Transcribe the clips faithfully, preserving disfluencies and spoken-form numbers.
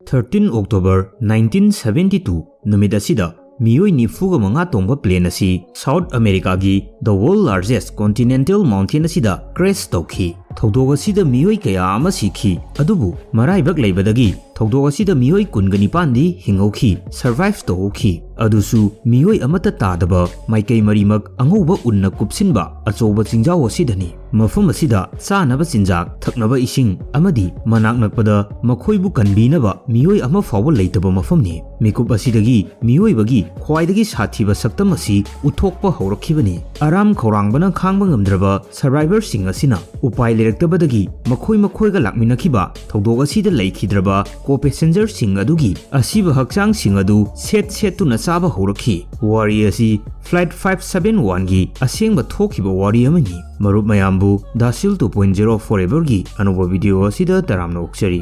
Thirteen October nineteen seventy two ꯅꯨꯃꯤꯠ ꯑꯁꯤꯗ ꯃꯤꯑꯣꯏ ꯅꯤꯐꯨꯒ ꯃꯉꯥ ꯇꯣꯡꯕ plane ꯑꯁꯤ South America ꯒꯤ the world largest continental mountain ꯑꯁꯤꯗ crash ꯇꯧꯈꯤ꯫ ꯊꯧꯗꯣꯛ ꯑꯁꯤꯗ ꯃꯤꯑꯣꯏ ꯀꯌꯥ ꯑꯃ ꯁꯤꯈꯤ, ꯑꯗꯨꯕꯨ ꯃꯔꯥꯏꯕꯛ ꯂꯩꯕꯗꯒꯤ ꯊꯧꯗꯣꯛ ꯑꯁꯤꯗ ꯃꯤꯑꯣꯏ ꯀꯨꯟꯒ ꯅꯤꯄꯥꯟꯗꯤ ꯍꯤꯡꯍꯧꯈꯤ, survive ꯇꯧꯍꯧꯈꯤ꯫ ꯑꯗꯨꯁꯨ ꯃꯤꯑꯣꯏ ꯑꯃꯠꯇ ꯇꯥꯗꯕ ꯃꯥꯏꯀꯩ ꯃꯔꯤꯃꯛ ꯑꯉꯧꯕ ꯎꯟꯅ ꯀꯨꯞꯁꯤꯟꯕ ꯑꯆꯧꯕ ꯆꯤꯡꯖꯥꯎ ꯑꯁꯤꯗꯅꯤ꯫ ꯃꯐꯝ ꯑꯁꯤꯗ ꯆꯥꯅꯕ ꯆꯤꯟꯖꯥꯛ, ꯊꯛꯅꯕ ꯏꯁꯤꯡ ꯑꯃꯗꯤ ꯃꯅꯥꯛ ꯅꯛꯄꯗ ꯃꯈꯣꯏꯕꯨ ꯀꯟꯕꯤꯅꯕ ꯃꯤꯑꯣꯏ ꯑꯃ ꯐꯥꯎꯕ ꯂꯩꯇꯕ ꯃꯐꯝꯅꯤ꯫ ꯃꯤꯀꯨꯞ ꯑꯁꯤꯗꯒꯤ ꯃꯤꯑꯣꯏꯕꯒꯤ ꯈ꯭ꯋꯥꯏꯗꯒꯤ ꯁꯥꯊꯤꯕ ꯁꯛꯇꯝ ꯑꯁꯤ ꯎꯠꯊꯣꯛꯄ ꯍꯧꯔꯛꯈꯤꯕꯅꯤ꯫ ꯑꯔꯥꯝ ꯈꯧꯔꯥꯡꯕꯅ ꯈꯥꯡꯕ ꯉꯝꯗ꯭ꯔꯕ survivor ꯁꯤꯡ ꯑꯁꯤꯅ ꯎꯄꯥꯏ ꯂꯩꯔꯛꯇꯕꯗꯒꯤ ꯃꯈꯣꯏ ꯃꯈꯣꯏꯒ ꯂꯥꯛꯃꯤꯟꯅꯈꯤꯕ ꯊꯧꯗꯣꯛ ꯑꯁꯤꯗ ꯂꯩꯈꯤꯗ꯭ꯔꯕ co-passenger ꯁꯤꯡ ꯑꯗꯨꯒꯤ ꯑꯁꯤꯕ ꯍꯛꯆꯥꯡꯁꯤꯡ ꯑꯗꯨ ꯁꯦꯠ ꯁꯦꯠꯇꯨꯅ ꯆꯥꯕ ꯍꯧꯔꯛꯈꯤ꯫ ꯋꯥꯔꯤ ꯑꯁꯤ Flight five seven one ꯒꯤ ꯑꯁꯦꯡꯕ ꯊꯣꯛꯈꯤꯕ ꯋꯥꯔꯤ ꯑꯃꯅꯤ꯫ ꯃꯔꯨꯞ ꯃꯌꯥꯝꯕꯨ Dasil two point zero Forever ꯒꯤ ꯑꯅꯧꯕ video ꯑꯁꯤꯗ ꯇꯔꯥꯝꯅ ꯑꯣꯛꯆꯔꯤ꯫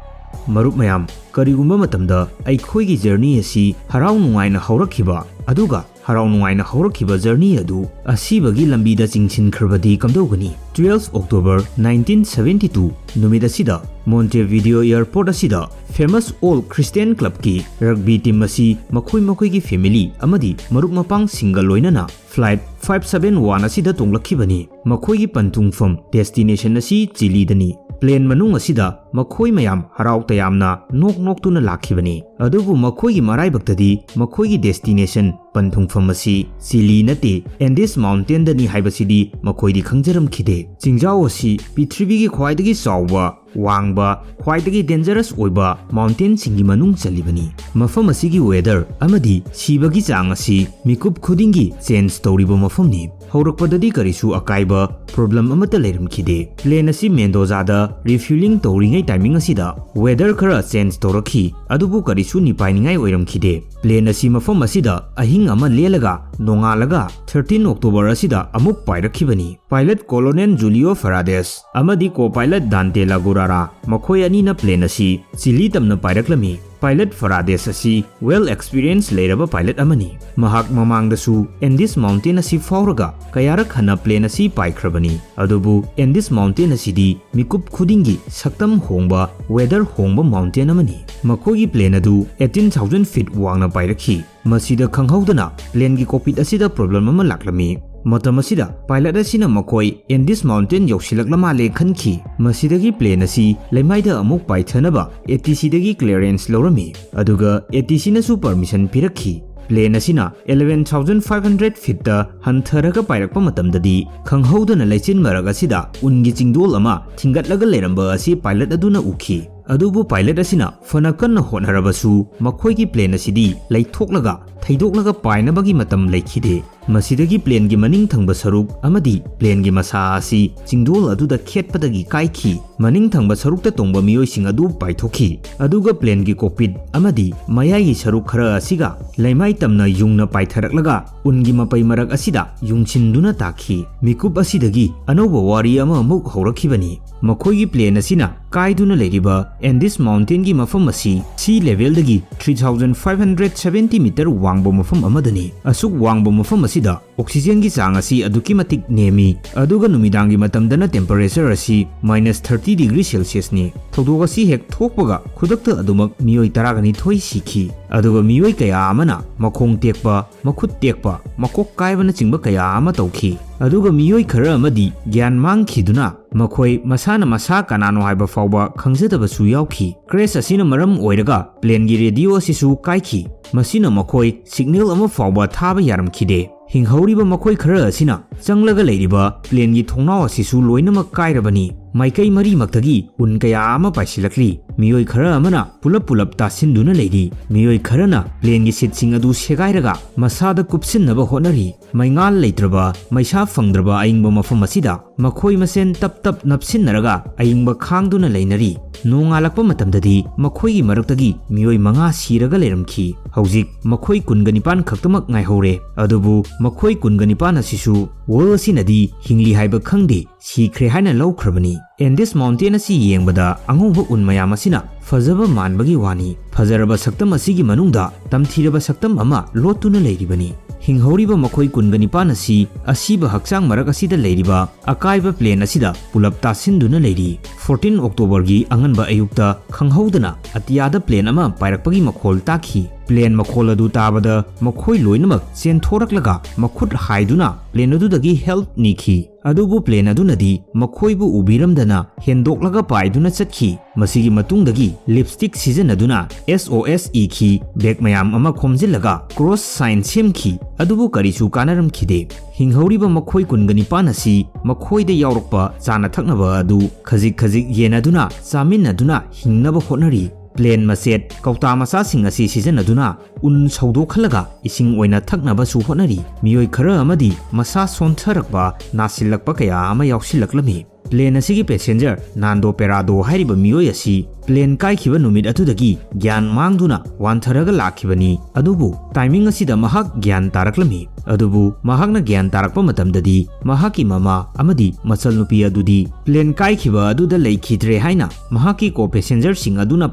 ꯃꯔꯨꯞ ꯃꯌꯥꯝ, ꯀꯔꯤꯒꯨꯝꯕ ꯃꯇꯝꯗ ꯑꯩꯈꯣꯏꯒꯤ journey ꯑꯁꯤ ꯍꯔꯥꯎ ꯅꯨꯡꯉꯥꯏꯅ ꯍꯧꯔꯛꯈꯤꯕ, ꯑꯗꯨꯒ ꯍꯔꯥꯎ ꯅꯨꯡꯉꯥꯏꯅ ꯍꯧꯔꯛꯈꯤꯕ journey ꯑꯗꯨ ꯑꯁꯤꯕꯒꯤ ꯂꯝꯕꯤꯗ ꯆꯤꯡꯁꯤꯟꯈ꯭ꯔꯕꯗꯤ ꯀꯝꯗꯧꯒꯅꯤ? Twelve October nineteen seventy two ꯅꯨꯃꯤꯠ ꯑꯁꯤꯗ Montevideo Airport ꯑꯁꯤꯗ famous old Christian club ꯀꯤ rugby team ꯑꯁꯤ ꯃꯈꯣꯏ ꯃꯈꯣꯏꯒꯤ family ꯑꯃꯗꯤ ꯃꯔꯨꯞ ꯃꯄꯥꯡꯁꯤꯡꯒ ꯂꯣꯏꯅꯅ Flight five seven one ꯑꯁꯤꯗ ꯇꯣꯡꯂꯛꯈꯤꯕꯅꯤ꯫ ꯃꯈꯣꯏꯒꯤ ꯄꯟꯊꯨꯡꯐꯝ, destination ꯑꯁꯤ ꯆꯤꯂꯤꯗꯅꯤ꯫ Plane ꯃꯅꯨꯡ ꯑꯁꯤꯗ ꯃꯈꯣꯏ ꯃꯌꯥꯝ ꯍꯔꯥꯎ ꯇꯌꯥꯝꯅ ꯅꯣꯛ ꯅꯣꯛꯇꯨꯅ ꯂꯥꯛꯈꯤꯕꯅꯤ꯫ ꯑꯗꯨꯕꯨ ꯃꯈꯣꯏꯒꯤ ꯃꯔꯥꯏꯕꯛꯇꯗꯤ ꯃꯈꯣꯏꯒꯤ destination, ꯄꯟꯊꯨꯡꯐꯝ ꯑꯁꯤ ꯆꯤꯂꯤ ꯅꯠꯇꯦ, Andes Mountain ꯗꯅꯤ ꯍꯥꯏꯕꯁꯤꯗꯤ ꯃꯈꯣꯏꯗꯤ ꯈꯪꯖꯔꯝꯈꯤꯗꯦ꯫ ꯆꯤꯡꯖꯥꯎ ꯑꯁꯤ ꯄ꯭ꯔꯤꯊꯤꯕꯤꯒꯤ ꯈ꯭ꯋꯥꯏꯗꯒꯤ ꯆꯥꯎꯕ, ꯋꯥꯡꯕ, ꯈ꯭ꯋꯥꯏꯗꯒꯤ dangerous ꯑꯣꯏꯕ mountain ꯁꯤꯡꯒꯤ ꯃꯅꯨꯡ ꯆꯜꯂꯤꯕꯅꯤ꯫ ꯃꯐꯝ ꯑꯁꯤꯒꯤ weather ꯑꯃꯗꯤ ꯁꯤꯕꯒꯤ ꯆꯥꯡ ꯑꯁꯤ ꯃꯤꯀꯨꯞ ꯈꯨꯗꯤꯡꯒꯤ change ꯇꯧꯔꯤꯕ ꯃꯐꯝꯅꯤ꯫ ꯍꯧꯔꯛꯄꯗꯗꯤ ꯀꯔꯤꯁꯨ ꯑꯀꯥꯏꯕ, problem ꯑꯃꯠꯇ ꯂꯩꯔꯝꯈꯤꯗꯦ꯫ Plane ꯑꯁꯤ Mendoza ꯗ refueling ꯇꯧꯔꯤꯉꯩ timing ꯑꯁꯤꯗ weather ꯈꯔ change ꯇꯧꯔꯛꯈꯤ, ꯑꯗꯨꯕꯨ ꯀꯔꯤꯁꯨ ꯅꯤꯄꯥꯏꯅꯤꯡꯉꯥꯏ ꯑꯣꯏꯔꯝꯈꯤꯗꯦ꯫ Plane ꯑꯁꯤ ꯃꯐꯝ ꯑꯁꯤꯗ ꯑꯍꯤꯡ ꯑꯃ ꯂꯦꯜꯂꯒ ꯅꯣꯡꯉꯥꯜꯂꯒ thirteen October ꯑꯁꯤꯗ ꯑꯃꯨꯛ ꯄꯥꯏꯔꯛꯈꯤꯕꯅꯤ꯫ Pilot Colonel Julio Ferrades ꯑꯃꯗꯤ co-pilot Dante Lagurara ꯃꯈꯣꯏ ꯑꯅꯤꯅ plane ꯑꯁꯤ ꯆꯤꯂꯤ ꯇꯝꯅ ꯄꯥꯏꯔꯛꯂꯝꯃꯤ꯫ Pilot Fernandez ꯑꯁꯤ well experience ꯂꯩꯔꯕ pilot ꯑꯃꯅꯤ꯫ ꯃꯍꯥꯛ ꯃꯃꯥꯡꯗꯁꯨ Andes Mountain ꯑꯁꯤ ꯐꯥꯎꯔꯒ ꯀꯌꯥꯔꯛ ꯍꯟꯅ plane ꯑꯁꯤ ꯄꯥꯏꯈ꯭ꯔꯕꯅꯤ꯫ ꯑꯗꯨꯕꯨ Andes Mountain ꯑꯁꯤꯗꯤ ꯃꯤꯀꯨꯞ ꯈꯨꯗꯤꯡꯒꯤ ꯁꯛꯇꯝ ꯍꯣꯡꯕ, weather ꯍꯣꯡꯕ mountain ꯑꯃꯅꯤ꯫ ꯃꯈꯣꯏꯒꯤ plane ꯑꯗꯨ eighteen thousand feet ꯋꯥꯡꯅ ꯄꯥꯏꯔꯛꯈꯤ꯫ ꯃꯁꯤꯗ ꯈꯪꯍꯧꯗꯅ planeꯒꯤ cockpit ꯑꯁꯤꯗ problem ꯑꯃ ꯂꯥꯛꯂꯝꯃꯤ꯫ ꯃꯇꯝ ꯑꯁꯤꯗ pilot ꯑꯁꯤꯅ ꯃꯈꯣꯏ Andes Mountain ꯌꯧꯁꯤꯜꯂꯛꯂ ꯃꯥꯜꯂꯦ ꯈꯟꯈꯤ꯫ ꯃꯁꯤꯗꯒꯤ plane ꯑꯁꯤ ꯂꯩꯃꯥꯏꯗ ꯑꯃꯨꯛ ꯄꯥꯏꯊꯅꯕ ATCꯗꯒꯤ clearance ꯂꯧꯔꯝꯃꯤ꯫ ꯑꯗꯨꯒ ATCꯅꯁꯨ permission ꯄꯤꯔꯛꯈꯤ꯫ Plane ꯑꯁꯤꯅ eleven thousand five hundred feetꯇ ꯍꯟꯊꯔꯒ ꯄꯥꯏꯔꯛꯄ ꯃꯇꯝꯗꯗꯤ ꯈꯪꯍꯧꯗꯅ ꯂꯩꯆꯤꯟ ꯃꯔꯛ ꯑꯁꯤꯗ ꯎꯟꯒꯤ ꯆꯤꯡꯗꯣꯜ ꯑꯃ ꯊꯤꯡꯒꯠꯂꯒ ꯂꯩꯔꯝꯕ ꯑꯁꯤ pilot ꯑꯗꯨꯅ ꯎꯈꯤ꯫ ꯑꯗꯨꯕꯨ pilot ꯑꯁꯤꯅ ꯐꯅ ꯀꯟꯅ ꯍꯣꯠꯅꯔꯕꯁꯨ ꯃꯈꯣꯏꯒꯤ plane ꯑꯁꯤꯗꯤ ꯂꯩꯊꯣꯛꯂꯒ ꯊꯩꯗꯣꯛꯂꯒ ꯄꯥꯏꯅꯕꯒꯤ ꯃꯇꯝ ꯂꯩꯈꯤꯗꯦ꯫ ꯃꯁꯤꯗꯒꯤ planeꯒꯤ ꯃꯅꯤꯡ ꯊꯪꯕ ꯁꯔꯨꯛ ꯑꯃꯗꯤ planeꯒꯤ ꯃꯁꯥ ꯑꯁꯤ ꯆꯤꯡꯗꯣꯜ ꯑꯗꯨꯗ ꯈꯦꯠꯄꯗꯒꯤ ꯀꯥꯏꯈꯤ꯫ ꯃꯅꯤꯡ ꯊꯪꯕ ꯁꯔꯨꯛꯇ ꯇꯣꯡꯕ ꯃꯤꯑꯣꯏꯁꯤꯡ ꯑꯗꯨ ꯄꯥꯏꯊꯣꯛꯈꯤ꯫ ꯑꯗꯨꯒ planeꯒꯤ cockpit ꯑꯃꯗꯤ ꯃꯌꯥꯏꯒꯤ ꯁꯔꯨꯛ ꯈꯔ ꯑꯁꯤꯒ ꯂꯩꯃꯥꯏ ꯇꯝꯅ ꯌꯨꯡꯅ ꯄꯥꯏꯊꯔꯛꯂꯒ ꯎꯟꯒꯤ ꯃꯄꯩ ꯃꯔꯛ ꯑꯁꯤꯗ ꯌꯨꯡꯁꯤꯟꯗꯨꯅ ꯇꯥꯈꯤ꯫ ꯃꯤꯀꯨꯞ ꯑꯁꯤꯗꯒꯤ ꯑꯅꯧꯕ ꯋꯥꯔꯤ ꯑꯃꯃꯨꯛ ꯍꯧꯔꯛꯈꯤꯕꯅꯤ꯫ ꯃꯈꯣꯏꯒꯤ plane ꯑꯁꯤꯅ ꯀꯥꯏꯗꯨꯅ ꯂꯩꯔꯤꯕ Andes Mountainꯒꯤ ꯃꯐꯝ ꯑꯁꯤ sea levelꯗꯒꯤ three thousand five hundred seventy meter ꯋꯥꯡꯕ ꯃꯐꯝ ꯑꯃꯗꯅꯤ꯫ ꯑꯁꯨꯛ ꯋꯥꯡꯕ ꯃꯐꯝ ꯑꯁꯤꯗ oxygenꯒꯤ ꯆꯥꯡ ꯑꯁꯤ ꯑꯗꯨꯛꯀꯤ ꯃꯇꯤꯛ ꯅꯦꯝꯃꯤ, ꯑꯗꯨꯒ ꯅꯨꯃꯤꯗꯥꯡꯒꯤ ꯃꯇꯝꯗꯅ temperature ꯑꯁꯤ minus thirty degree Celsiusꯅꯤ꯫ ꯊꯧꯗꯣꯛ ꯑꯁꯤ ꯍꯦꯛ ꯊꯣꯛꯄꯒ ꯈꯨꯗꯛꯇ ꯑꯗꯨꯃꯛ ꯃꯤꯑꯣꯏ ꯇꯔꯥꯅꯤꯊꯣꯏ ꯁꯤꯈꯤ, ꯑꯗꯨꯒ ꯃꯤꯑꯣꯏ ꯀꯌꯥ ꯑꯃꯅ ꯃꯈꯣꯡ ꯇꯦꯛꯄ, ꯃꯈꯨꯠ ꯇꯦꯛꯄ, ꯃꯀꯣꯛ ꯀꯥꯏꯕꯅꯆꯤꯡꯕ ꯀꯌꯥ ꯑꯃ ꯇꯧꯈꯤ꯫ ꯑꯗꯨꯒ ꯃꯤꯑꯣꯏ ꯈꯔ ꯑꯃꯗꯤ ꯒ꯭ꯌꯥꯟ ꯃꯥꯡꯈꯤꯗꯨꯅ ꯃꯈꯣꯏ ꯃꯁꯥꯅ ꯃꯁꯥ ꯀꯅꯥꯅꯣ ꯍꯥꯏꯕ ꯐꯥꯎꯕ ꯈꯪꯖꯗꯕꯁꯨ ꯌꯥꯎꯈꯤ꯫ Crash ꯑꯁꯤꯅ ꯃꯔꯝ ꯑꯣꯏꯔꯒ planeꯒꯤ radio ꯑꯁꯤꯁꯨ ꯀꯥꯏꯈꯤ꯫ ꯃꯁꯤꯅ ꯃꯈꯣꯏ signal ꯑꯃ ꯐꯥꯎꯕ ꯊꯥꯕ ꯌꯥꯔꯝꯈꯤꯗꯦ꯫ ꯍꯤꯡꯍꯧꯔꯤꯕ ꯃꯈꯣꯏ ꯈꯔ ꯑꯁꯤꯅ ꯆꯪꯂꯒ ꯂꯩꯔꯤꯕ planeꯒꯤ ꯊꯣꯡꯅꯥꯎ ꯑꯁꯤꯁꯨ ꯂꯣꯏꯅꯃꯛ ꯀꯥꯏꯔꯕꯅꯤ꯫ ꯃꯥꯏꯀꯩ ꯃꯔꯤꯃꯛꯇꯒꯤ ꯎꯟ ꯀꯌꯥ ꯑꯃ ꯄꯥꯏꯁꯤꯜꯂꯛꯂꯤ꯫ ꯃꯤꯑꯣꯏ ꯈꯔ ꯑꯃꯅ ꯄꯨꯂꯞ ꯄꯨꯂꯞ ꯇꯥꯁꯤꯟꯗꯨꯅ ꯂꯩꯔꯤ꯫ ꯃꯤꯑꯣꯏ ꯈꯔꯅ planeꯒꯤ seatꯁꯤꯡ ꯑꯗꯨ ꯁꯦꯒꯥꯏꯔꯒ ꯃꯁꯥꯗ ꯀꯨꯞꯁꯤꯟꯅꯕ ꯍꯣꯠꯅꯔꯤ꯫ ꯃꯩꯉꯥꯜ ꯂꯩꯇ꯭ꯔꯕ, ꯃꯩꯁꯥ ꯐꯪꯗ꯭ꯔꯕ ꯑꯏꯪꯕ ꯃꯐꯝ ꯑꯁꯤꯗ ꯃꯈꯣꯏ ꯃꯁꯦꯟ ꯇꯞ ꯇꯞ ꯅꯞꯁꯤꯟꯅꯔꯒ ꯑꯏꯪꯕ ꯈꯥꯡꯗꯨꯅ ꯂꯩꯅꯔꯤ꯫ ꯅꯣꯡꯉꯥꯜꯂꯛꯄ ꯃꯇꯝꯗꯗꯤ ꯃꯈꯣꯏꯒꯤ ꯃꯔꯛꯇꯒꯤ ꯃꯤꯑꯣꯏ ꯃꯉꯥ ꯁꯤꯔꯒ ꯂꯩꯔꯝꯈꯤ꯫ ꯍꯧꯖꯤꯛ ꯃꯈꯣꯏ ꯀꯨꯟꯒ ꯅꯤꯄꯥꯟ ꯈꯛꯇꯃꯛ ꯉꯥꯏꯍꯧꯔꯦ꯫ ꯑꯗꯨꯕꯨ ꯃꯈꯣꯏ ꯀꯨꯟꯒ ꯅꯤꯄꯥꯟ ꯑꯁꯤꯁꯨ world ꯑꯁꯤꯅꯗꯤ ꯍꯤꯡꯂꯤ ꯍꯥꯏꯕ ꯈꯪꯗꯦ, ꯁꯤꯈ꯭ꯔꯦ ꯍꯥꯏꯅ ꯂꯧꯈ꯭ꯔꯕꯅꯤ꯫ ꯑꯦꯟꯗꯤꯁ ꯃꯥꯎꯟꯇꯦꯟ ꯑꯁꯤ ꯌꯦꯡꯕꯗ ꯑꯉꯧꯕ ꯎꯟ ꯃꯌꯥꯝ ꯑꯁꯤꯅ ꯐꯖꯕ ꯃꯥꯟꯕꯒꯤ ꯋꯥꯅꯤ, ꯐꯖꯔꯕ ꯁꯛꯇꯝ ꯑꯁꯤꯒꯤ ꯃꯅꯨꯡꯗ ꯇꯝꯊꯤꯔꯕ ꯁꯛꯇꯝ ꯑꯃ ꯂꯣꯠꯇꯨꯅ ꯂꯩꯔꯤꯕꯅꯤ꯫ ꯍꯤꯡꯍꯧꯔꯤꯕ ꯃꯈꯣꯏ ꯀꯨꯟꯒ ꯅꯤꯄꯥꯟ ꯑꯁꯤ ꯑꯁꯤꯕ ꯍꯛꯆꯥꯡ ꯃꯔꯛ ꯑꯁꯤꯗ ꯂꯩꯔꯤꯕ ꯑꯀꯥꯏꯕ ꯄ꯭ꯂꯦꯟ ꯑꯁꯤꯗ ꯄꯨꯂꯞ ꯇꯥꯁꯤꯟꯗꯨꯅ ꯂꯩꯔꯤ꯫ ꯐꯣꯔꯇꯤꯟ ꯑꯣꯛꯇꯣꯕꯔꯒꯤ ꯑꯉꯟꯕ ꯑꯌꯨꯛꯇ ꯈꯪꯍꯧꯗꯅ ꯑꯇꯤꯌꯥꯗ ꯄ꯭ꯂꯦꯟ ꯑꯃ ꯄꯥꯏꯔꯛꯄꯒꯤ ꯃꯈꯣꯜ ꯇꯥꯈꯤ꯫ ꯄ꯭ꯂꯦꯟ ꯃꯈꯣꯜ ꯑꯗꯨ ꯇꯥꯕꯗ ꯃꯈꯣꯏ ꯂꯣꯏꯅꯃꯛ ꯆꯦꯟꯊꯣꯔꯛꯂꯒ ꯃꯈꯨꯠ ꯍꯥꯏꯗꯨꯅ ꯄ꯭ꯂꯦꯟ ꯑꯗꯨꯗꯒꯤ ꯍꯦꯜꯞ ꯅꯤꯈꯤ꯫ ꯑꯗꯨꯕꯨ ꯄ꯭ꯂꯦꯟ ꯑꯗꯨꯅꯗꯤ ꯃꯈꯣꯏꯕꯨ ꯎꯕꯤꯔꯝꯗꯅ ꯍꯦꯟꯗꯣꯛꯂꯒ ꯄꯥꯏꯗꯨꯅ ꯆꯠꯈꯤ꯫ ꯃꯁꯤꯒꯤ ꯃꯇꯨꯡꯗꯒꯤ ꯂꯤꯞꯁꯇꯤꯛ ꯁꯤꯖꯤꯟꯅꯗꯨꯅ S O S ꯏꯈꯤ, ꯕꯦꯒ ꯃꯌꯥꯝ ꯑꯃ ꯈꯣꯝꯖꯤꯜꯂꯒ ꯀ꯭ꯔꯣꯁ ꯁꯥꯏꯟ ꯁꯦꯝꯈꯤ, ꯑꯗꯨꯕꯨ ꯀꯔꯤꯁꯨ ꯀꯥꯟꯅꯔꯝꯈꯤꯗꯦ꯫ ꯍꯤꯡꯍꯧꯔꯤꯕ ꯃꯈꯣꯏ ꯀꯨꯟꯒ ꯅꯤꯄꯥꯟ ꯑꯁꯤ ꯃꯈꯣꯏꯗ ꯌꯥꯎꯔꯛꯄ ꯆꯥꯅ ꯊꯛꯅꯕ ꯑꯗꯨ ꯈꯖꯤꯛ ꯈꯖꯤꯛ ꯌꯦꯟꯅꯗꯨꯅ ꯆꯥꯃꯤꯟꯅꯗꯨꯅ ꯍꯤꯡꯅꯕ ꯍꯣꯠꯅꯔꯤ꯫ ꯄ꯭ꯂꯦꯟ ꯃꯆꯦꯠ ꯀꯧꯇꯥ ꯃꯆꯥꯁꯤꯡ ꯑꯁꯤ ꯁꯤꯖꯤꯟꯅꯗꯨꯅ ꯎꯟ ꯁꯧꯗꯣꯛꯍꯜꯂꯒ ꯏꯁꯤꯡ ꯑꯣꯏꯅ ꯊꯛꯅꯕꯁꯨ ꯍꯣꯠꯅꯔꯤ꯫ ꯃꯤꯑꯣꯏ ꯈꯔ ꯑꯃꯗꯤ ꯃꯁꯥ ꯁꯣꯟꯊꯔꯛꯄ, ꯅꯥꯁꯤꯜꯂꯛꯄ ꯀꯌꯥ ꯑꯃ ꯌꯥꯎꯁꯤꯜꯂꯛꯂꯝꯃꯤ꯫ ꯄ꯭ꯂꯦꯟ ꯑꯁꯤꯒꯤ ꯄꯦꯁꯦꯟꯖꯔ ꯅꯥꯟꯗꯣ ꯄꯦꯔꯥꯗꯣ ꯍꯥꯏꯔꯤꯕ ꯃꯤꯑꯣꯏ ꯑꯁꯤ ꯄ꯭ꯂꯦꯟ ꯀꯥꯏꯈꯤꯕ ꯅꯨꯃꯤꯠ ꯑꯗꯨꯗꯒꯤ ꯒ꯭ꯌꯥꯟ ꯃꯥꯡꯗꯨꯅ ꯋꯥꯟꯊꯔꯒ ꯂꯥꯛꯈꯤꯕꯅꯤ꯫ ꯑꯗꯨꯕꯨ ꯇꯥꯏꯃꯤꯡ ꯑꯁꯤꯗ ꯃꯍꯥꯛ ꯒ꯭ꯌꯥꯟ ꯇꯥꯔꯛꯂꯝꯃꯤ꯫ ꯑꯗꯨꯕꯨ ꯃꯍꯥꯛꯅ ꯒ꯭ꯌꯥꯟ ꯇꯥꯔꯛꯄ ꯃꯇꯝꯗꯗꯤ ꯃꯍꯥꯛꯀꯤ ꯃꯃꯥ ꯑꯃꯗꯤ ꯃꯆꯜꯅꯨꯄꯤ ꯑꯗꯨꯗꯤ ꯄ꯭ꯂꯦꯟ ꯀꯥꯏꯈꯤꯕ ꯑꯗꯨꯗ ꯂꯩꯈꯤꯗ꯭ꯔꯦ ꯍꯥꯏꯅ ꯃꯍꯥꯛꯀꯤ ꯀꯣ ꯄꯦꯁꯦꯟꯖꯔꯁꯤꯡ ꯑꯗꯨꯅ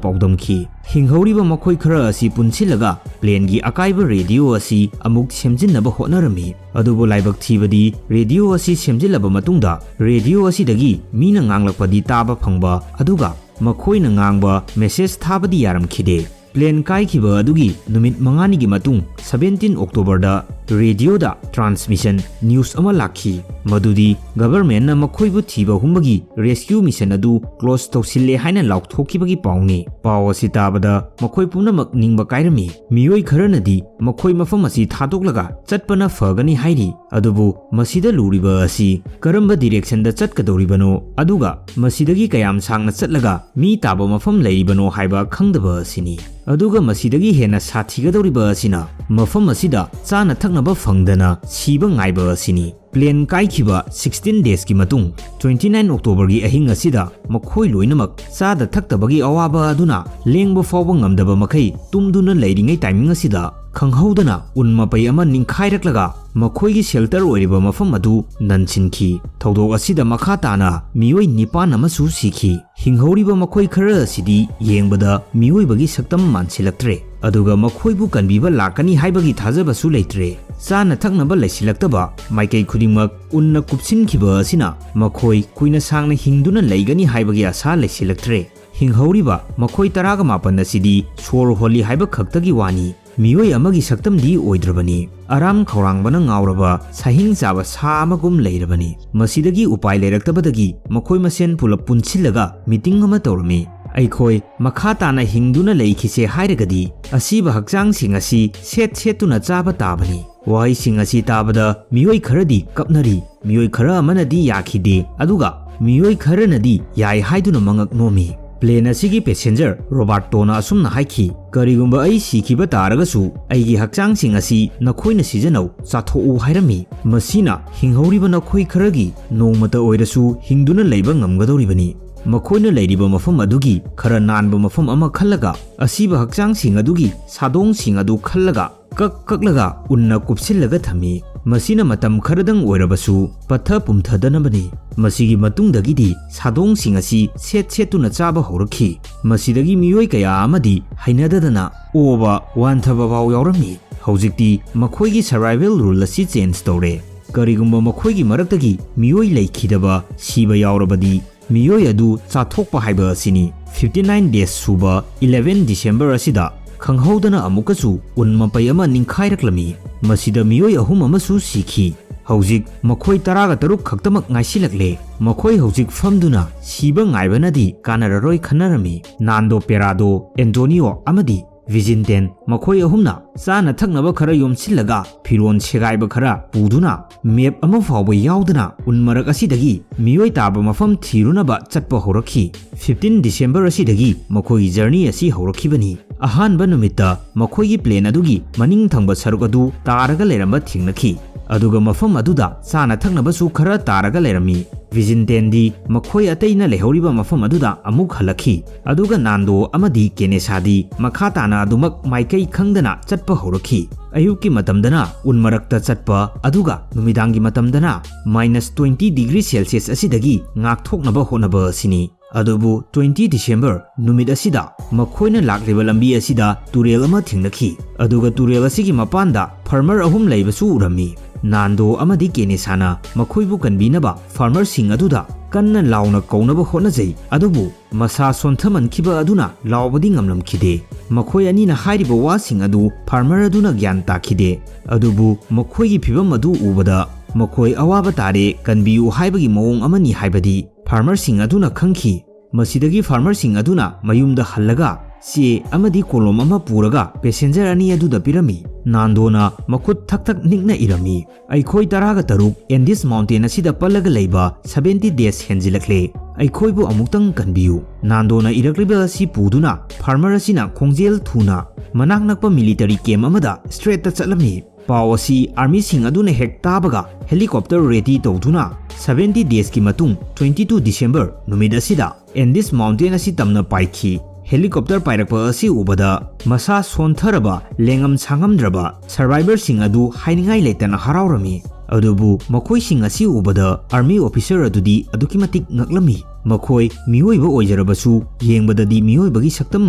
ꯄꯥꯎꯗꯝꯈꯤ꯫ ꯍꯤꯡꯍꯧꯔꯤꯕ ꯃꯈꯣꯏ ꯈꯔ ꯑꯁꯤ ꯄꯨꯟꯁꯤꯜꯂꯒ ꯄ꯭ꯂꯦꯟꯒꯤ ꯑꯀꯥꯏꯕ ꯔꯦꯗꯤꯑꯣ ꯑꯁꯤ ꯑꯃꯨꯛ ꯁꯦꯝꯖꯤꯟꯅꯕ ꯍꯣꯠꯅꯔꯝꯃꯤ꯫ ꯑꯗꯨꯕꯨ ꯂꯥꯏꯕꯛ ꯊꯤꯕꯗꯤ, ꯔꯦꯗꯤꯑꯣ ꯑꯁꯤ ꯁꯦꯝꯖꯤꯜꯂꯕ ꯃꯇꯨꯡꯗ ꯔꯦꯗꯤꯑꯣ ꯑꯁꯤꯗꯒꯤ ꯃꯤꯅ ꯉꯥꯡꯂꯛꯄꯗꯤ ꯇꯥꯕ ꯐꯪꯕ, ꯑꯗꯨꯒ ꯃꯈꯣꯏꯅ ꯉꯥꯡꯕ ꯃꯦꯁꯦꯖ ꯊꯥꯕꯗꯤ ꯌꯥꯔꯝꯈꯤꯗꯦ꯫ ꯄ꯭ꯂꯦꯟ ꯀꯥꯏꯈꯤꯕ ꯑꯗꯨꯒꯤ ꯅꯨꯃꯤꯠ ꯃꯉꯥꯅꯤꯒꯤ ꯃꯇꯨꯡ, ꯁꯚꯦꯟꯇꯤꯟ ꯑꯣꯛꯇꯣꯕꯔꯗ ꯔꯦꯗꯤꯑꯣꯗ ꯇ꯭ꯔꯥꯟꯁꯃꯤꯁꯟ ꯅ꯭ꯌꯨꯁ ꯑꯃ ꯂꯥꯛꯈꯤ, ꯃꯗꯨꯗꯤ ꯒꯚꯔꯟꯃꯦꯟꯠꯅ ꯃꯈꯣꯏꯕꯨ ꯊꯤꯕ ꯍꯨꯝꯕꯒꯤ ꯔꯦꯁꯀ꯭ꯌꯨ ꯃꯤꯁꯟ ꯑꯗꯨ ꯀ꯭ꯂꯣꯖ ꯇꯧꯁꯤꯜꯂꯦ ꯍꯥꯏꯅ ꯂꯥꯎꯊꯣꯛꯈꯤꯕꯒꯤ ꯄꯥꯎꯅꯤ꯫ ꯄꯥꯎ ꯑꯁꯤ ꯇꯥꯕꯗ ꯃꯈꯣꯏ ꯄꯨꯝꯅꯃꯛ ꯅꯤꯡꯕ ꯀꯥꯏꯔꯝꯃꯤ꯫ ꯃꯤꯑꯣꯏ ꯈꯔꯅꯗꯤ ꯃꯈꯣꯏ ꯃꯐꯝ ꯑꯁꯤ ꯊꯥꯗꯣꯛꯂꯒ ꯆꯠꯄꯅ ꯐꯒꯅꯤ ꯍꯥꯏꯔꯤ꯫ ꯑꯗꯨꯕꯨ ꯃꯁꯤꯗ ꯂꯨꯔꯤꯕ ꯑꯁꯤ ꯀꯔꯝꯕ ꯗꯤꯔꯦꯛꯁꯟꯗ ꯆꯠꯀꯗꯧꯔꯤꯕꯅꯣ, ꯑꯗꯨꯒ ꯃꯁꯤꯗꯒꯤ ꯀꯌꯥꯝ ꯁꯥꯡꯅ ꯆꯠꯂꯒ ꯃꯤ ꯇꯥꯕ ꯃꯐꯝ ꯂꯩꯔꯤꯕꯅꯣ ꯍꯥꯏꯕ ꯈꯪꯗꯕ ꯑꯁꯤꯅꯤ꯫ ꯑꯗꯨꯒ ꯃꯁꯤꯗꯒꯤ ꯍꯦꯟꯅ ꯁꯥꯊꯤꯒꯗꯧꯔꯤꯕ ꯑꯁꯤꯅ ꯃꯐꯝ ꯑꯁꯤꯗ ꯆꯥꯅ ꯊꯛꯅꯕ ꯐꯪꯗꯅ ꯁꯤꯕ ꯉꯥꯏꯕ ꯑꯁꯤꯅꯤ꯫ ꯄ꯭ꯂꯦꯟ ꯀꯥꯏꯈꯤꯕ ꯁꯤꯛꯁꯇꯤꯟ ꯗꯦꯖꯀꯤ ꯃꯇꯨꯡ, ꯇ꯭ꯋꯦꯟꯇꯤ ꯅꯥꯏꯟ ꯑꯣꯛꯇꯣꯕꯔꯒꯤ ꯑꯍꯤꯡ ꯑꯁꯤꯗ ꯃꯈꯣꯏ ꯂꯣꯏꯅꯃꯛ ꯆꯥꯗ ꯊꯛꯇꯕꯒꯤ ꯑꯋꯥꯕ ꯑꯗꯨꯅ ꯂꯦꯡꯕ ꯐꯥꯎꯕ ꯉꯝꯗꯕ ꯃꯈꯩ ꯇꯨꯝꯗꯨꯅ ꯂꯩꯔꯤꯉꯩ ꯇꯥꯏꯃꯤꯡ ꯑꯁꯤꯗ ꯈꯪꯍꯧꯗꯅ ꯎꯟ ꯃꯄꯩ ꯑꯃ ꯅꯤꯡꯈꯥꯏꯔꯛꯂꯒ ꯃꯈꯣꯏꯒꯤ ꯁꯦꯜꯇꯔ ꯑꯣꯏꯔꯤꯕ ꯃꯐꯝ ꯑꯗꯨ ꯅꯟꯁꯤꯟꯈꯤ꯫ ꯊꯧꯗꯣꯛ ꯑꯁꯤꯗ ꯃꯈꯥ ꯇꯥꯅ ꯃꯤꯑꯣꯏ ꯅꯤꯄꯥꯟ ꯑꯃꯁꯨ ꯁꯤꯈꯤ꯫ ꯍꯤꯡꯍꯧꯔꯤꯕ ꯃꯈꯣꯏ ꯈꯔ ꯑꯁꯤꯗꯤ ꯌꯦꯡꯕꯗ ꯃꯤꯑꯣꯏꯕꯒꯤ ꯁꯛꯇꯝ ꯃꯥꯟꯁꯤꯜꯂꯛꯇ꯭ꯔꯦ, ꯑꯗꯨꯒ ꯃꯈꯣꯏꯕꯨ ꯀꯟꯕꯤꯕ ꯂꯥꯛꯀꯅꯤ ꯍꯥꯏꯕꯒꯤ ꯊꯥꯖꯕꯁꯨ ꯂꯩꯇ꯭ꯔꯦ꯫ ꯆꯥꯅ ꯊꯛꯅꯕ ꯂꯩꯁꯤꯜꯂꯛꯇꯕ ꯃꯥꯏꯀꯩ ꯈꯨꯗꯤꯡꯃꯛ ꯎꯟꯅ ꯀꯨꯞꯁꯤꯟꯈꯤꯕ ꯑꯁꯤꯅ ꯃꯈꯣꯏ ꯀꯨꯏꯅ ꯁꯥꯡꯅ ꯍꯤꯡꯗꯨꯅ ꯂꯩꯒꯅꯤ ꯍꯥꯏꯕꯒꯤ ꯑꯁꯥ ꯂꯩꯁꯤꯜꯂꯛꯇ꯭ꯔꯦ꯫ ꯍꯤꯡꯍꯧꯔꯤꯕ ꯃꯈꯣꯏ ꯇꯔꯥꯒ ꯃꯥꯄꯟ ꯑꯁꯤꯗꯤ ꯁꯣꯔ ꯍꯣꯜꯂꯤ ꯍꯥꯏꯕ ꯈꯛꯇꯒꯤ ꯋꯥꯅꯤ, ꯃꯤꯑꯣꯏ ꯑꯃꯒꯤ ꯁꯛꯇꯝꯗꯤ ꯑꯣꯏꯗ꯭ꯔꯕꯅꯤ꯫ ꯑꯔꯥꯝ ꯈꯧꯔꯥꯡꯕꯅ ꯉꯥꯎꯔꯕ ꯁꯥꯍꯤꯡ ꯆꯥꯕ ꯁꯥ ꯑꯃꯒꯨꯝ ꯂꯩꯔꯕꯅꯤ꯫ ꯃꯁꯤꯗꯒꯤ ꯎꯄꯥꯏ ꯂꯩꯔꯛꯇꯕꯗꯒꯤ ꯃꯈꯣꯏ ꯃꯁꯦꯟ ꯄꯨꯂꯞ ꯄꯨꯟꯁꯤꯜꯂꯒ ꯃꯤꯇꯤꯡ ꯑꯃ ꯇꯧꯔꯝꯃꯤ꯫ "ꯑꯩꯈꯣꯏ ꯃꯈꯥ ꯇꯥꯅ ꯍꯤꯡꯗꯨꯅ ꯂꯩꯈꯤꯁꯦ ꯍꯥꯏꯔꯒꯗꯤ ꯑꯁꯤꯕ ꯍꯛꯆꯥꯡꯁꯤꯡ ꯑꯁꯤ ꯁꯦꯠ ꯁꯦꯠꯇꯨꯅ ꯆꯥꯕ ꯇꯥꯕꯅꯤ"꯫ ꯋꯥꯍꯩꯁꯤꯡ ꯑꯁꯤ ꯇꯥꯕꯗ ꯃꯤꯑꯣꯏ ꯈꯔꯗꯤ ꯀꯞꯅꯔꯤ, ꯃꯤꯑꯣꯏ ꯈꯔ ꯑꯃꯅꯗꯤ ꯌꯥꯈꯤꯗꯦ, ꯑꯗꯨꯒ ꯃꯤꯑꯣꯏ ꯈꯔꯅꯗꯤ ꯌꯥꯏ ꯍꯥꯏꯗꯨꯅ ꯃꯉꯛ ꯅꯣꯝꯃꯤ꯫ ꯄ꯭ꯂꯦꯟ ꯑꯁꯤꯒꯤ ꯄꯦꯁꯦꯟꯖꯔ ꯔꯣꯕꯥꯔꯇꯣꯅ ꯑꯁꯨꯝꯅ ꯍꯥꯏꯈꯤ, "ꯀꯔꯤꯒꯨꯝꯕ ꯑꯩ ꯁꯤꯈꯤꯕ ꯇꯥꯔꯒꯁꯨ, ꯑꯩꯒꯤ ꯍꯛꯆꯥꯡꯁꯤꯡ ꯑꯁꯤ ꯅꯈꯣꯏꯅ ꯁꯤꯖꯤꯟꯅꯧ, ꯆꯥꯊꯣꯛꯎ" ꯍꯥꯏꯔꯝꯃꯤ꯫ ꯃꯁꯤꯅ ꯍꯤꯡꯍꯧꯔꯤꯕ ꯅꯈꯣꯏ ꯈꯔꯒꯤ ꯅꯣꯡꯃꯇ ꯑꯣꯏꯔꯁꯨ ꯍꯤꯡꯗꯨꯅ ꯂꯩꯕ ꯉꯝꯒꯗꯧꯔꯤꯕꯅꯤ꯫ ꯃꯈꯣꯏꯅ ꯂꯩꯔꯤꯕ ꯃꯐꯝ ꯑꯗꯨꯒꯤ ꯈꯔ ꯅꯥꯟꯕ ꯃꯐꯝ ꯑꯃ ꯈꯜꯂꯒ, ꯑꯁꯤꯕ ꯍꯛꯆꯥꯡꯁꯤꯡ ꯑꯗꯨꯒꯤ ꯁꯥꯗꯣꯡꯁꯤꯡ ꯑꯗꯨ ꯈꯜꯂꯒ, ꯀꯛ ꯀꯛꯂꯒ ꯎꯟꯅ ꯀꯨꯞꯁꯤꯜꯂꯒ ꯊꯝꯃꯤ꯫ ꯃꯁꯤꯅ ꯃꯇꯝ ꯈꯔꯗꯪ ꯑꯣꯏꯔꯕꯁꯨ ꯄꯠꯊ ꯄꯨꯝꯊꯗꯅꯕꯅꯤ꯫ ꯃꯁꯤꯒꯤ ꯃꯇꯨꯡꯗꯒꯤꯗꯤ ꯁꯥꯗꯣꯡꯁꯤꯡ ꯑꯁꯤ ꯁꯦꯠ ꯁꯦꯠꯇꯨꯅ ꯆꯥꯕ ꯍꯧꯔꯛꯈꯤ꯫ ꯃꯁꯤꯗꯒꯤ ꯃꯤꯑꯣꯏ ꯀꯌꯥ ꯑꯃꯗꯤ ꯍꯩꯅꯗꯗꯅ ꯑꯣꯕ ꯋꯥꯟꯊꯕ ꯐꯥꯎ ꯌꯥꯎꯔꯝꯃꯤ꯫ ꯍꯧꯖꯤꯛꯇꯤ ꯃꯈꯣꯏꯒꯤ ꯁꯔꯚꯥꯏꯚꯦꯜ ꯔꯨꯜ ꯑꯁꯤ ꯆꯦꯟꯖ ꯇꯧꯔꯦ꯫ ꯀꯔꯤꯒꯨꯝꯕ ꯃꯈꯣꯏꯒꯤ ꯃꯔꯛꯇꯒꯤ ꯃꯤꯑꯣꯏ ꯂꯩꯈꯤꯗꯕ, ꯁꯤꯕ ꯌꯥꯎꯔꯕꯗꯤ, ꯃꯤꯑꯣꯏ ꯑꯗꯨ ꯆꯥꯊꯣꯛꯄ ꯍꯥꯏꯕ ꯑꯁꯤꯅꯤ꯫ Fifty nine days ꯁꯨꯕ eleven December ꯑꯁꯤꯗ ꯈꯪꯍꯧꯗꯅ ꯑꯃꯨꯛꯀꯁꯨ ꯎꯟ ꯃꯄꯩ ꯑꯃ ꯅꯤꯡꯈꯥꯏꯔꯛꯂꯝꯃꯤ꯫ ꯃꯁꯤꯗ ꯃꯤꯑꯣꯏ ꯑꯍꯨꯝ ꯑꯃꯁꯨ ꯁꯤꯈꯤ꯫ ꯍꯧꯖꯤꯛ ꯃꯈꯣꯏ ꯇꯔꯥꯒ ꯇꯔꯨꯛ ꯈꯛꯇꯃꯛ ꯉꯥꯏꯁꯤꯜꯂꯛꯂꯦ꯫ ꯃꯈꯣꯏ ꯍꯧꯖꯤꯛ ꯐꯝꯗꯨꯅ ꯁꯤꯕ ꯉꯥꯏꯕꯅꯗꯤ ꯀꯥꯟꯅꯔꯔꯣꯏ ꯈꯟꯅꯔꯝꯃꯤ꯫ ꯅꯥꯟꯗꯣ, ꯄꯦꯔꯥꯗꯣ, ꯑꯦꯟꯇꯣꯅꯤꯌꯣ ꯑꯃꯗꯤ ꯚꯤꯖꯤꯟꯇꯦꯟ, ꯃꯈꯣꯏ ꯑꯍꯨꯝꯅ ꯆꯥꯅ ꯊꯛꯅꯕ ꯈꯔ ꯌꯣꯝꯁꯤꯜꯂꯒ, ꯐꯤꯔꯣꯜ ꯁꯦꯒꯥꯏꯕ ꯈꯔ ꯄꯨꯗꯨꯅ, ꯃꯦꯞ ꯑꯃ ꯐꯥꯎꯕ ꯌꯥꯎꯗꯅ ꯎꯟ ꯃꯔꯛ ꯑꯁꯤꯗꯒꯤ ꯃꯤꯑꯣꯏ ꯇꯥꯕ ꯃꯐꯝ ꯊꯤꯔꯨꯅꯕ ꯆꯠꯄ ꯍꯧꯔꯛꯈꯤ꯫ Fifteen December ꯑꯁꯤꯗꯒꯤ ꯃꯈꯣꯏꯒꯤ ꯖꯔꯅꯤ ꯑꯁꯤ ꯍꯧꯔꯛꯈꯤꯕꯅꯤ꯫ ꯑꯍꯥꯟꯕ ꯅꯨꯃꯤꯠꯇ ꯃꯈꯣꯏꯒꯤ ꯄ꯭ꯂꯦꯟ ꯑꯗꯨꯒꯤ ꯃꯅꯤꯡ ꯊꯪꯕ ꯁꯔꯨꯛ ꯑꯗꯨ ꯇꯥꯔꯒ ꯂꯩꯔꯝꯕ ꯊꯦꯡꯅꯈꯤ꯫ ꯑꯗꯨꯒ ꯃꯐꯝ ꯑꯗꯨꯗ ꯆꯥꯅ ꯊꯛꯅꯕꯁꯨ ꯈꯔ ꯇꯥꯔꯒ ꯂꯩꯔꯝꯃꯤ꯫ ꯚꯤꯖꯤꯟꯇꯦꯟꯗꯤ ꯃꯈꯣꯏ ꯑꯇꯩꯅ ꯂꯩꯍꯧꯔꯤꯕ ꯃꯐꯝ ꯑꯗꯨꯗ ꯑꯃꯨꯛ ꯍꯜꯂꯛꯈꯤ, ꯑꯗꯨꯒ ꯅꯥꯟꯗꯣ ꯑꯃꯗꯤ ꯀꯦꯅꯦꯁꯥꯗꯤ ꯃꯈꯥ ꯇꯥꯅ ꯑꯗꯨꯃꯛ ꯃꯥꯏꯀꯩ ꯈꯪꯗꯅ ꯆꯠꯄ ꯍꯧꯔꯛꯈꯤ꯫ ꯑꯌꯨꯛꯀꯤ ꯃꯇꯝꯗꯅ ꯎꯟ ꯃꯔꯛꯇ ꯆꯠꯄ, ꯑꯗꯨꯒ ꯅꯨꯃꯤꯗꯥꯡꯒꯤ ꯃꯇꯝꯗꯅ minus twenty degree Celsius ꯑꯁꯤꯗꯒꯤ ꯉꯥꯛꯊꯣꯛꯅꯕ ꯍꯣꯠꯅꯕ ꯑꯁꯤꯅꯤ꯫ ꯑꯗꯨꯕꯨ twenty December ꯅꯨꯃꯤꯠ ꯑꯁꯤꯗ ꯃꯈꯣꯏꯅ ꯂꯥꯛꯂꯤꯕ ꯂꯝꯕꯤ ꯑꯁꯤꯗ ꯇꯨꯔꯦꯜ ꯑꯃ ꯊꯦꯡꯅꯈꯤ, ꯑꯗꯨꯒ ꯇꯨꯔꯦꯜ ꯑꯁꯤꯒꯤ ꯃꯄꯥꯟꯗ farmer ꯑꯍꯨꯝ ꯂꯩꯕꯁꯨ ꯎꯔꯝꯃꯤ꯫ ꯅꯥꯟꯗꯣ ꯑꯃꯗꯤ ꯀꯦꯅꯦꯁꯥꯅ ꯃꯈꯣꯏꯕꯨ ꯀꯟꯕꯤꯅꯕ farmerꯁꯤꯡ ꯑꯗꯨꯗ ꯀꯟꯅ ꯂꯥꯎꯅ ꯀꯧꯅꯕ ꯍꯣꯠꯅꯖꯩ, ꯑꯗꯨꯕꯨ ꯃꯁꯥ ꯁꯣꯟꯊꯃꯟꯈꯤꯕ ꯑꯗꯨꯅ ꯂꯥꯎꯕꯗꯤ ꯉꯝꯂꯝꯈꯤꯗꯦ꯫ ꯃꯈꯣꯏ ꯑꯅꯤꯅ ꯍꯥꯏꯔꯤꯕ ꯋꯥꯁꯤꯡ ꯑꯗꯨ farmer ꯑꯗꯨꯅ ꯒ꯭ꯌꯥꯟ ꯇꯥꯈꯤꯗꯦ, ꯑꯗꯨꯕꯨ ꯃꯈꯣꯏꯒꯤ ꯐꯤꯚꯝ ꯑꯗꯨ ꯎꯕꯗ ꯃꯈꯣꯏ ꯑꯋꯥꯕ ꯇꯥꯔꯦ, ꯀꯟꯕꯤꯌꯨ ꯍꯥꯏꯕꯒꯤ ꯃꯑꯣꯡ ꯑꯃꯅꯤ ꯍꯥꯏꯕꯗꯤ farmerꯁꯤꯡ ꯑꯗꯨꯅ ꯈꯪꯈꯤ꯫ ꯃꯁꯤꯗꯒꯤ farmerꯁꯤꯡ ꯑꯗꯨꯅ ꯃꯌꯨꯝꯗ ꯍꯜꯂꯒ ꯆꯦ ꯑꯃꯗꯤ ꯀꯣꯂꯣꯝ ꯑꯃ ꯄꯨꯔꯒ passenger ꯑꯅꯤ ꯑꯗꯨꯗ ꯄꯤꯔꯝꯃꯤ꯫ ꯅꯥꯟꯗꯣꯅ ꯃꯈꯨꯠ ꯊꯛ ꯊꯛ ꯅꯤꯛꯅ ꯏꯔꯝꯃꯤ, "ꯑꯩꯈꯣꯏ ꯇꯔꯥꯒ ꯇꯔꯨꯛ Andes Mountain ꯑꯁꯤꯗ ꯄꯜꯂꯒ ꯂꯩꯕ seventy days ꯍꯦꯟꯖꯤꯜꯂꯛꯂꯦ꯫ ꯑꯩꯈꯣꯏꯕꯨ ꯑꯃꯨꯛꯇꯪ ꯀꯟꯕꯤꯌꯨ꯫" ꯅꯥꯟꯗꯣꯅ ꯏꯔꯛꯂꯤꯕ ꯑꯁꯤ ꯄꯨꯗꯨꯅ farmer ꯑꯁꯤꯅ ꯈꯣꯡꯖꯦꯜ ꯊꯨꯅ ꯃꯅꯥꯛ ꯅꯛꯄ military camp ꯑꯃꯗ straightꯇ ꯆꯠꯂꯝꯃꯤ꯫ ꯄꯥꯎ ꯑꯁꯤ armyꯁꯤꯡ ꯑꯗꯨꯅ ꯍꯦꯛ ꯇꯥꯕꯒ helicopter ready ꯇꯧꯗꯨꯅ seventy daysꯀꯤ ꯃꯇꯨꯡ twenty two December ꯅꯨꯃꯤꯠ ꯑꯁꯤꯗ Andes Mountain ꯑꯁꯤ ꯇꯝꯅ ꯄꯥꯏꯈꯤ꯫ Helicopter ꯄꯥꯏꯔꯛꯄ ꯑꯁꯤ ꯎꯕꯗ ꯃꯁꯥ ꯁꯣꯟꯊꯔꯕ, ꯂꯦꯡꯉꯝ ꯁꯥꯉꯝꯗ꯭ꯔꯕ survivorꯁꯤꯡ ꯑꯗꯨ ꯍꯥꯏꯅꯤꯡꯉꯥꯏ ꯂꯩꯇꯅ ꯍꯔꯥꯎꯔꯝꯃꯤ꯫ ꯑꯗꯨꯕꯨ ꯃꯈꯣꯏꯁꯤꯡ ꯑꯁꯤ ꯎꯕꯗ army officer ꯑꯗꯨꯗꯤ ꯑꯗꯨꯛꯀꯤ ꯃꯇꯤꯛ ꯉꯛꯂꯝꯃꯤ꯫ ꯃꯈꯣꯏ ꯃꯤꯑꯣꯏꯕ ꯑꯣꯏꯖꯔꯕꯁꯨ ꯌꯦꯡꯕꯗꯗꯤ ꯃꯤꯑꯣꯏꯕꯒꯤ ꯁꯛꯇꯝ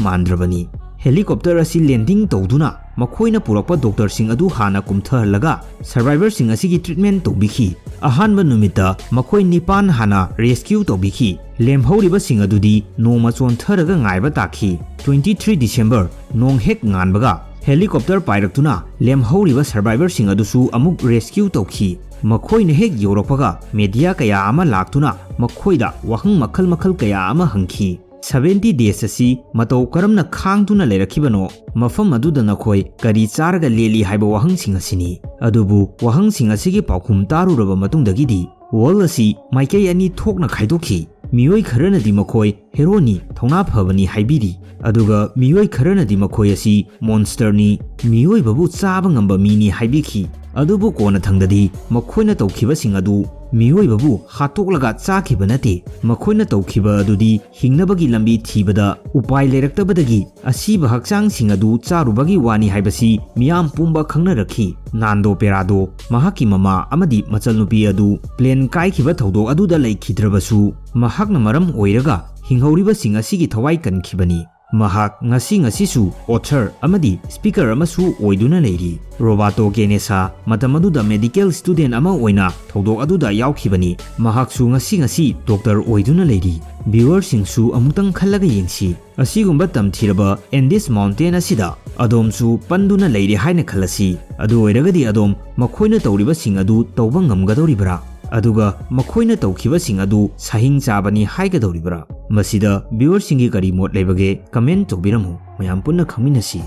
ꯃꯥꯟꯗ꯭ꯔꯕꯅꯤ꯫ Helicopter ꯑꯁꯤ landing ꯇꯧꯗꯨꯅ ꯃꯈꯣꯏꯅ ꯄꯨꯔꯛꯄ doctorꯁꯤꯡ ꯑꯗꯨ ꯍꯥꯟꯅ ꯀꯨꯝꯊꯍꯜꯂꯒ survivorꯁꯤꯡ ꯑꯁꯤꯒꯤ treatment ꯇꯧꯕꯤꯈꯤ꯫ ꯑꯍꯥꯟꯕ ꯅꯨꯃꯤꯠꯇ ꯃꯈꯣꯏ ꯅꯤꯄꯥꯟ ꯍꯥꯟꯅ rescue ꯇꯧꯕꯤꯈꯤ꯫ ꯂꯦꯝꯍꯧꯔꯤꯕꯁꯤꯡ ꯑꯗꯨꯗꯤ ꯅꯣꯡꯃ ꯆꯣꯟꯊꯔꯒ ꯉꯥꯏꯕ ꯇꯥꯈꯤ꯫ Twenty three December ꯅꯣꯡ ꯍꯦꯛ ꯉꯥꯟꯕꯒ helicopter ꯄꯥꯏꯔꯛꯇꯨꯅ ꯂꯦꯝꯍꯧꯔꯤꯕ survivorꯁꯤꯡ ꯑꯗꯨꯁꯨ ꯑꯃꯨꯛ rescue ꯇꯧꯈꯤ꯫ ꯃꯈꯣꯏꯅ ꯍꯦꯛ ꯌꯧꯔꯛꯄꯒ media ꯀꯌꯥ ꯑꯃ ꯂꯥꯛꯇꯨꯅ ꯃꯈꯣꯏꯗ ꯋꯥꯍꯪ ꯃꯈꯜ ꯃꯈꯜ ꯀꯌꯥ ꯑꯃ ꯍꯪꯈꯤ꯫ Seventy days ꯑꯁꯤ ꯃꯇꯧ ꯀꯔꯝꯅ ꯈꯥꯡꯗꯨꯅ ꯂꯩꯔꯛꯈꯤꯕꯅꯣ? ꯃꯐꯝ ꯑꯗꯨꯗ ꯅꯈꯣꯏ ꯀꯔꯤ ꯆꯥꯔꯒ ꯂꯦꯜꯂꯤ ꯍꯥꯏꯕ ꯋꯥꯍꯪꯁꯤꯡ ꯑꯁꯤꯅꯤ꯫ ꯑꯗꯨꯕꯨ ꯋꯥꯍꯪꯁꯤꯡ ꯑꯁꯤꯒꯤ ꯄꯥꯎꯈꯨꯝ ꯇꯥꯔꯨꯔꯕ ꯃꯇꯨꯡꯗꯒꯤꯗꯤ world ꯑꯁꯤ ꯃꯥꯏꯀꯩ ꯑꯅꯤ ꯊꯣꯛꯅ ꯈꯥꯏꯗꯣꯛꯈꯤ꯫ ꯃꯤꯑꯣꯏ ꯈꯔꯅꯗꯤ ꯃꯈꯣꯏ heroꯅꯤ, ꯊꯧꯅꯥ ꯐꯕꯅꯤ ꯍꯥꯏꯕꯤꯔꯤ, ꯑꯗꯨꯒ ꯃꯤꯑꯣꯏ ꯈꯔꯅꯗꯤ ꯃꯈꯣꯏ ꯑꯁꯤ monsterꯅꯤ, ꯃꯤꯑꯣꯏꯕꯕꯨ ꯆꯥꯕ ꯉꯝꯕ ꯃꯤꯅꯤ ꯍꯥꯏꯕꯤꯈꯤ꯫ ꯑꯗꯨꯕꯨ ꯀꯣꯟꯅꯊꯪꯗꯗꯤ ꯃꯈꯣꯏꯅ ꯇꯧꯈꯤꯕꯁꯤꯡ ꯑꯗꯨ ꯃꯤꯑꯣꯏꯕꯕꯨ ꯍꯥꯠꯇꯣꯛꯂꯒ ꯆꯥꯈꯤꯕ ꯅꯠꯇꯦ꯫ ꯃꯈꯣꯏꯅ ꯇꯧꯈꯤꯕ ꯑꯗꯨꯗꯤ ꯍꯤꯡꯅꯕꯒꯤ ꯂꯝꯕꯤ ꯊꯤꯕꯗ ꯎꯄꯥꯏ ꯂꯩꯔꯛꯇꯕꯗꯒꯤ ꯑꯁꯤꯕ ꯍꯛꯆꯥꯡꯁꯤꯡ ꯑꯗꯨ ꯆꯥꯔꯨꯕꯒꯤ ꯋꯥꯅꯤ ꯍꯥꯏꯕꯁꯤ ꯃꯤꯌꯥꯝ ꯄꯨꯝꯕ ꯈꯪꯅꯔꯛꯈꯤ꯫ ꯅꯥꯟꯗꯣ ꯄꯦꯔꯥꯗꯣ ꯃꯍꯥꯛꯀꯤ ꯃꯃꯥ ꯑꯃꯗꯤ ꯃꯆꯜꯅꯨꯄꯤ ꯑꯗꯨ ꯄ꯭ꯂꯦꯟ ꯀꯥꯏꯈꯤꯕ ꯊꯧꯗꯣꯛ ꯑꯗꯨꯗ ꯂꯩꯈꯤꯗ꯭ꯔꯕꯁꯨ, ꯃꯍꯥꯛꯅ ꯃꯔꯝ ꯑꯣꯏꯔꯒ ꯍꯤꯡꯍꯧꯔꯤꯕꯁꯤꯡ ꯑꯁꯤꯒꯤ ꯊꯋꯥꯏ ꯀꯟꯈꯤꯕꯅꯤ꯫ ꯃꯍꯥꯛ ꯉꯁꯤ ꯉꯁꯤꯁꯨ ꯑꯣꯊꯔ ꯑꯃꯗꯤ ꯁ꯭ꯄꯤꯀꯔ ꯑꯃꯁꯨ ꯑꯣꯏꯗꯨꯅ ꯂꯩꯔꯤ꯫ ꯔꯣꯕꯥꯇꯣ ꯀꯦꯅꯦꯁꯥ ꯃꯇꯝ ꯑꯗꯨꯗ ꯃꯦꯗꯤꯀꯦꯜ ꯁ꯭ꯇꯨꯗꯦꯟ ꯑꯃ ꯑꯣꯏꯅ ꯊꯧꯗꯣꯛ ꯑꯗꯨꯗ ꯌꯥꯎꯈꯤꯕꯅꯤ꯫ ꯃꯍꯥꯛꯁꯨ ꯉꯁꯤ ꯉꯁꯤ ꯗꯣꯛꯇꯔ ꯑꯣꯏꯗꯨꯅ ꯂꯩꯔꯤ꯫ ꯚ꯭ꯌꯨꯋꯔꯁꯤꯡꯁꯨ ꯑꯃꯨꯛꯇꯪ ꯈꯜꯂꯒ ꯌꯦꯡꯁꯤ꯫ ꯑꯁꯤꯒꯨꯝꯕ ꯇꯝꯊꯤꯔꯕ ꯑꯦꯟꯗꯤꯁ ꯃꯥꯎꯟꯇꯦꯟ ꯑꯁꯤꯗ ꯑꯗꯣꯝꯁꯨ ꯄꯟꯗꯨꯅ ꯂꯩꯔꯦ ꯍꯥꯏꯅ ꯈꯜꯂꯁꯤ꯫ ꯑꯗꯨ ꯑꯣꯏꯔꯒꯗꯤ ꯑꯗꯣꯝ ꯃꯈꯣꯏꯅ ꯇꯧꯔꯤꯕꯁꯤꯡ ꯑꯗꯨ ꯇꯧꯕ ꯉꯝꯒꯗꯧꯔꯤꯕ꯭ꯔꯥ? ꯑꯗꯨꯒ ꯃꯈꯣꯏꯅ ꯇꯧꯈꯤꯕꯁꯤꯡ ꯑꯗꯨ ꯁꯍꯤꯡ ꯆꯥꯕꯅꯤ ꯍꯥꯏꯒꯗꯧꯔꯤꯕ꯭ꯔꯥ? ꯃꯁꯤꯗ ꯚ꯭ꯌꯨꯋꯔꯁꯤꯡꯒꯤ ꯀꯔꯤ ꯃꯣꯠ ꯂꯩꯕꯒꯦ? ꯀꯃꯦꯟ ꯇꯧꯕꯤꯔꯝꯃꯨ, ꯃꯌꯥꯝ ꯄꯨꯟꯅ ꯈꯪꯃꯤꯟꯅꯁꯤ꯫